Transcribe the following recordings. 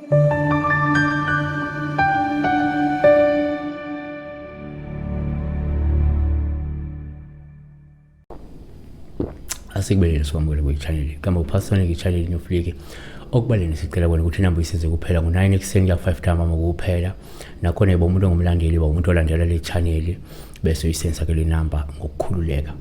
Asikubelele sikwamukele kwi-channel kama uphasone kwi-channel nofliki okubaleni sicela kona ukuthi inamba isize kuphela ngo-9 ekuseni kuya 5 ntambama kuphela. Nakhona yebo umuntu ongumlandeli ba umuntu olandela le channel bese uyisensa ke le namba ngokukhululeka.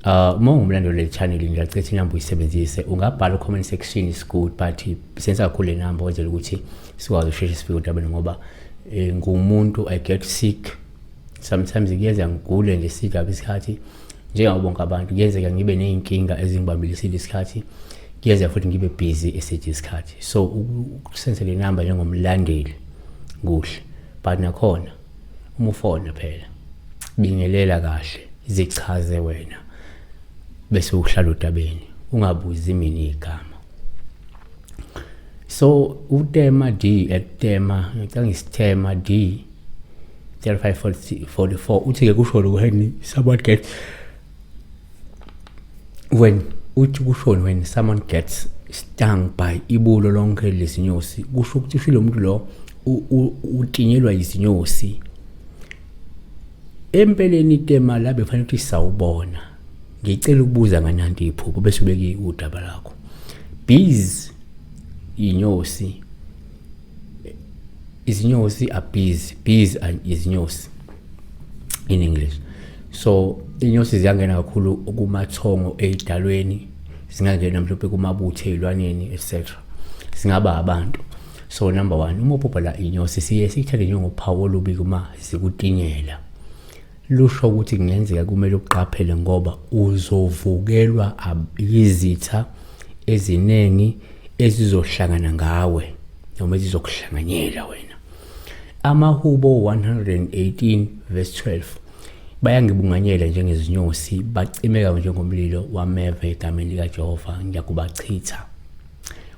Uma ungumlandeli le channel ngiyacela inamba uyisebenzise, ungabhala comment section is good, but sensa kakhulu le namba wenzela ukuthi sikwazi ukusheshe sifike odabeni ngoba ngumuntu I get sick sometimes, kuyenzeka ngigule nje sigabe isikhathi njengabo bonke abantu, kuyenzeka ngibe ney'nkinga ezingibambelisile isikhathi, kuyenzeka futhi ngibe busy eside isikhathi. So ukusense le namba njengomlandeli kuhle, but nakhona uma ufona phela bingelela kahle, zichaze wena bese uhlala odabeni, ungabuzi mina igama. So uTema D at Tema, ngicela ngisithema D 3544 uthi-ke kusho when someone gets when uthi kushoni when someone gets stung by ibulo lonke lezinyosi, kusho ukuthi usho lo muntu lo utinyelwa izinyosi. Empeleni itema la befanele ukuthi sawubona, ngicela ukubuza ngananti iphupho, bese ubeke udaba lakho. Bees, inyosi, izinyosi are bees, bees are izinyosi in English. So inyosi ziyangena kakhulu kumathongo ey'dalweni, zingangena mhlawumbe kumabutho ey'lwaneni etc, singaba abantu. So number one, uma uphupha la inyosi siye siyithathe njengophawu olubi kuma zikutinyela, lusho ukuthi kungenzeka kumele uqaphele ngoba uzovukelwa izitha eziningi ezizohlangana ngawe noma ezizokuhlanganyela wena. Amahubo 118 verse 12, bayangibunganyela njengezinyosi, bacimeka njengomlilo wameva, egameni likaJehova ngiyakubachitha.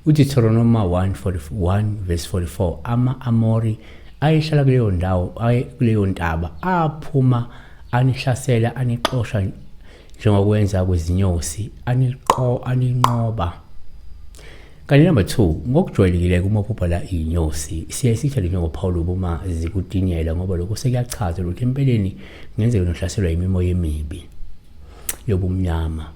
UDeuteronoma 1:41 verse 44, ama-Amori ayehlala kuleyo ndawo, kuleyo ntaba, aphuma anihlasela, anixosha njengokwenza kwezinyosi, aniqo aninqoba. Kanti number 2, ngokujwayelekile uma uphupha la inyosi siye sithe njengophawu lobu uma zikutinyela, ngoba lokho sekuyachaza ukuthi empeleni kungenzeka nohlaselwa imimoya emibi yobumnyama,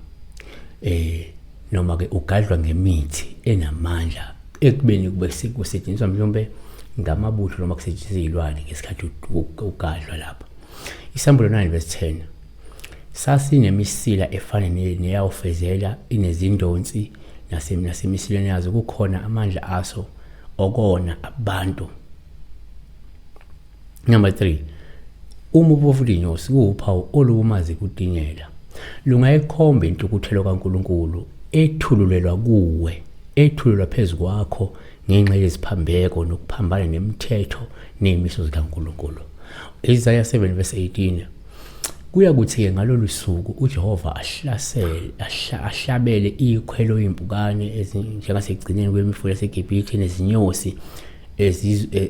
noma ke ugadlwa ngemithi enamandla ekubeni kube kusetshenziswa mhlawumbe ngamabutho noma kusetshenziswa izilwane ngesikhathi ugadlwa lapha. Isambulo 9 verse 10, sasinemisila efana neyawufezela, inezindonsi nasemisileni yazo kukhona amandla aso okona abantu. Number 3, uma ubofu inyosi kuwuphawu olubumazi kutinyela, lungayikhomba intukuthelo kaNkulunkulu ethululelwa kuwe, ethululwa phezu kwakho ngenxa yeziphambeko nokuphambana nemithetho ney'miso zikaNkulunkulu. Isaya 7 verse 18, kuya kuthi-ke ngalolu suku uJehova ahlasele ahlabele ikhwelo iy'mpukane njengasekugcineni kwemifula yaseGibhithe nezinyosi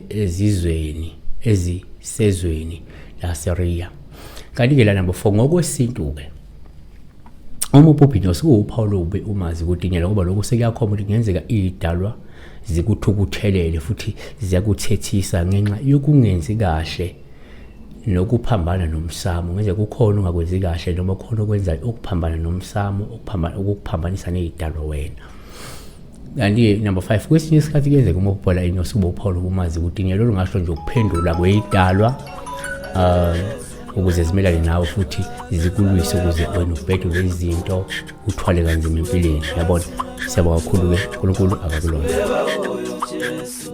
ezizweni ezisezweni laseRiya. Kanti-ke la number 4, ngokwesintu-ke uma uphupha inyosi kuwuphawu olubi uma zikutinyela, ngoba lokhu sekuyakhomba ukuthi kungenzeka iy'dalwa zikuthukuthelele futhi ziyakuthethisa ngenxa yokungenzi kahle nokuphambana nomsamo. Ngenzeka kukhona ongakwenzi kahle noma kukhona okwenzayo okuphambana nomsamo, okuphambana okukuphambanisa ney'dalwa wena. Kanti number 5, kwesinye isikhathi kuyenzeka uma ubhala inyosi kube uphawu lokumazi kutinyela, olungasho nje ukuphendula kweyidalwa ukuze zimelane nawe futhi zikulwise ukuze wena ubhedule izinto, uthwale kanzima empilweni. Yabona, siyabonga kakhulu-ke, uNkulunkulu akakulona. Sikhuleka kuyo Jesu,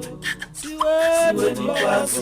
siweni phansi.